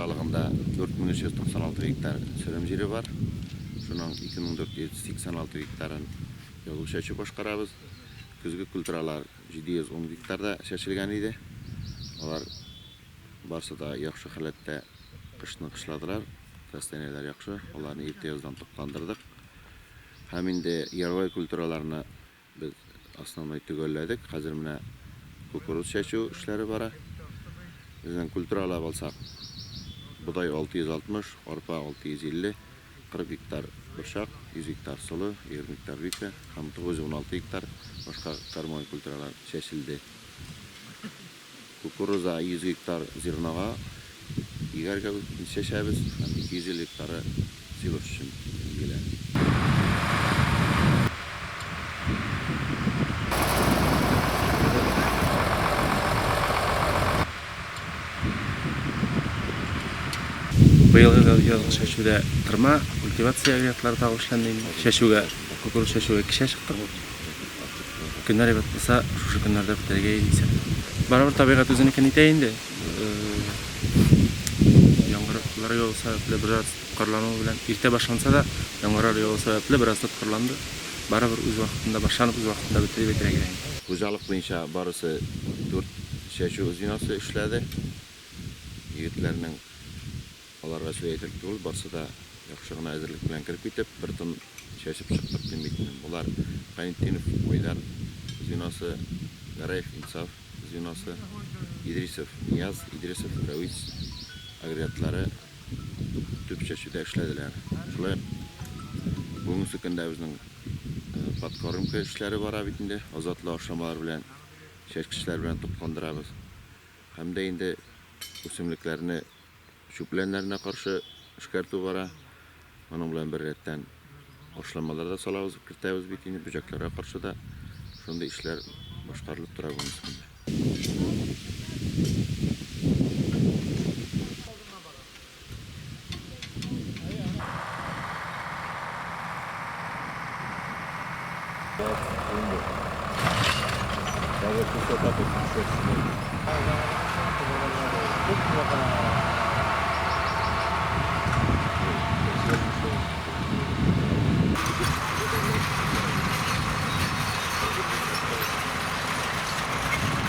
хуҗалыгында 4396 гектар сөрем җире бар. Шуның 2486 гектарын язгы чәчү башкарабыз. Көзге культуралар 710 гектарда чәчелгән иде. Алар барсы да яхшы халәттә кышны кышладылар. Растениеләр яхшы, аларны иртә яздан тукландырдык. Һәм инде яровой культураларны без основной төгәлләдек. Хәзер менә кукуруз чәчү эшләре бара. Безнең культуралап алсак, бодай 660, арпа 650, 40 гектар борчак, 100 гектар солы, 20 гектар вика һәм 916 гектар башка кормовой культуралар чәчелде. Кукуруза 100 гектар зернога егәргә чәчәбез һәм 250 гектары силос өчен игелә. Быелгы язгы чәчүдә тырма, культивация агрегатлары тагы эшләнде инде. Чәчүгә, кукуруз чәчүгә кичә чыктык. Көннәр әйбәт булса, шушы көннәрдә бетерергә иде исәп. Барыбер табигать үзенекен итә инде. Яңгырлар яву сәбәпле бераз тоткарлану белән, иртә башланса да, яңгырлар яву сәбәпле бераз тоткарланды. Барыбер үз вакытында башланып, үз вакытында бетте дип әйтергә кирәк инде. Хуҗалык буенча барысы дүрт чәчү звеносы эшләде. Егетләрнең аларга сүз әйтерлек түгел, барсы да яхшы гына әзерлек белән кереп китеп, бер тын чәчеп чыктык дим бит инде. Болар Гайнетдинов Айдар звеносы, Гәрәев Инсаф звеносы, Идрисов Нияз, Идрисов Рәвис агрегатлары төп чәчүдә эшләделәр. Шулай ук бүгенге көндә безнең подкормка эшләре бара бит инде, азотлы ашламалар белән, чәчкечләр белән тукландырабыз. Һәм дә инде үсемлекләрне чүп үләннәренә каршы эшкәртү бара. Моның белән беррәттән ашламалар да салабыз, кертәбез бит инде, бөҗәкләргә каршы да шундый эшләр башкарылып тора бүгенге көндә.